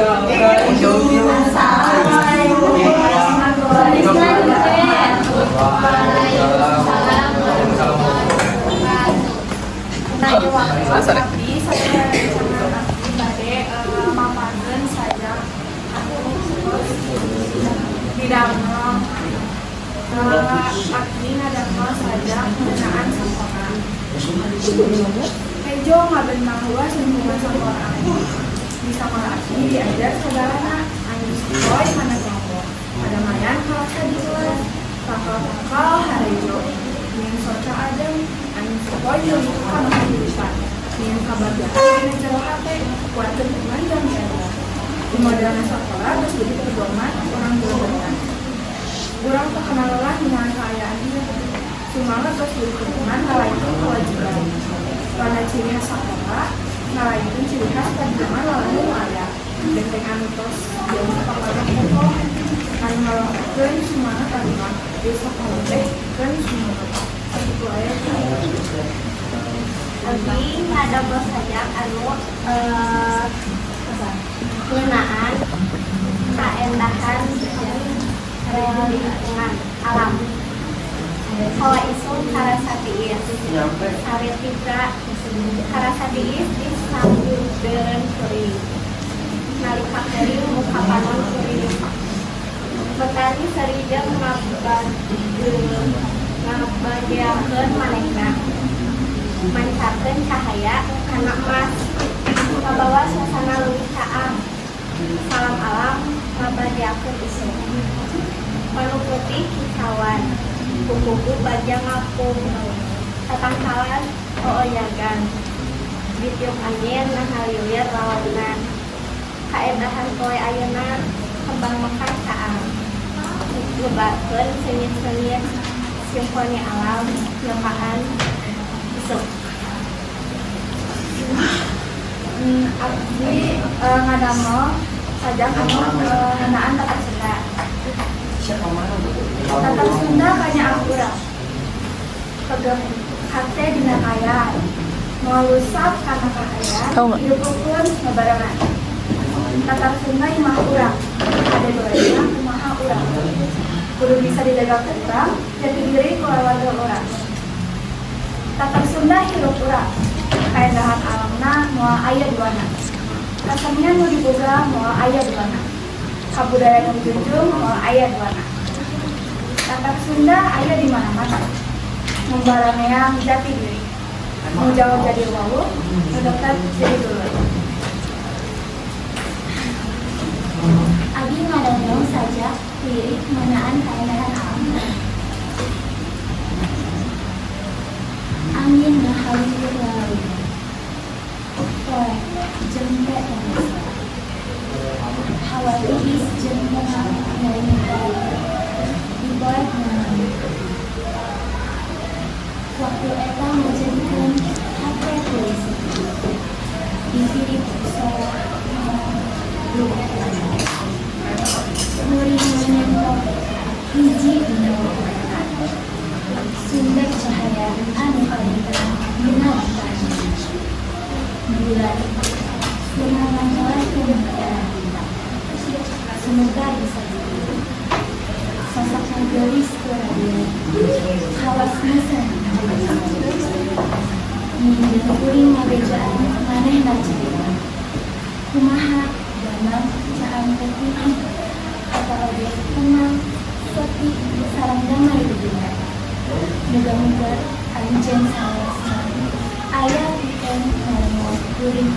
Assalamualaikum warahmatullahi wabarakatuh. Waalaikumsalam warahmatullahi wabarakatuh. Nah, Sorry. Abdi saya rencana abdi bade maparkeun sajak anu didamel, abdi ngadamel sajak ngeunaan sakola. Hejo ngabenang luas lingkungan sakola abdi. Di sakola abdi diajar sagalana, anu sesuai kana kelompok. Padamaian karasa di kelas, tangkal-tangkal harejo. Nyieun soca adem, anu sepoi nyeluk kana kahirupan. Nyieun kabagjaan dina jero hate, kuatkeun iman jang diajar. Di modelna sakola geus jadi pedoman urang geuleuhan. Urang teu kenal lelah ningalian kaayaan ieu. Sumanget geus jadi pedoman ngalainkeun kewajiban. Warna ciri khas sakola ngalainkeun ciri khas perjuangan lalanu nu aya. Benteng anu tos jauh papadah kokoh anu ngalongkeun sumanget arimah di sakola teh keun sumanget. Sakitu aya. Abdi ngadamel sajak anu ngeunaan kaendahan lingkungan alam. Hawa isuk karasa tiis. Sare tibra karasa tiis di samudeureun kuring. Nalika kering muka panon kuring. Petani seri jeung ngabagjakeun manehna. Mancarkeun cahaya kana emas. Ngabawa suasana leuwih caang. Salam alam ngabagjakeun isuk. Manuk putih kicauan. Kupu-kupu bagja ngapung. Tatangkalan ooyagan. Ditiup angin ngahalilir lalaunan. Kaendahan poe ayeuna kembang mekar caang. Nyebarkeun seungit-seungit simfoni alam nyapaan isuk. Abdi ngadamel sajak anu ngeunaan Tatar Sunda. Tatar Sunda kanyaah urang. Pegem hate dina kaayaan. Moal lusap kana kahayang, Tahu nggak? Hirup rukun bebarengan. Tatar Sunda imah urang. Hade gorengna kumaha urang. Kudu bisa dijaga ku urang, jati diri kulawarga urang. Tatar Sunda hirup urang. Kaendahan alamna moal aya duana. Kasenian nu diboga moal aya duana. Kabudayaan nu dijunjung moal aya duana. Tatar Sunda aya di mana-mana. Membara neang jati diri. Nu jauh jadi wawuh, nu dekat jadi dulur. Abi ngadamel sajak lirik ngeunaan kaendahan alam. Angin ngahalilir lalaunan. Poek jempe tamasa. Hawa tiis jeung tenang nyalimutan. Dipoek meunang. Waktu eta ngajadikeun hate puisi. Disirik sora Kuring menyentuh hiji dina waktu. Sumber cahaya anu paling terang dina bintang. Bulan Suna ngangolehkeun bintang. Semoga bisa jadi sosok geulis keur hawas mesen. Nginjeun kuring ngabejaan manehna cerita. Kumaha damang caang peuting eta oge tenang sepi sareng damai di dunya. Muga-muga anjeun salewasna aya pikeun ngarungo kuring.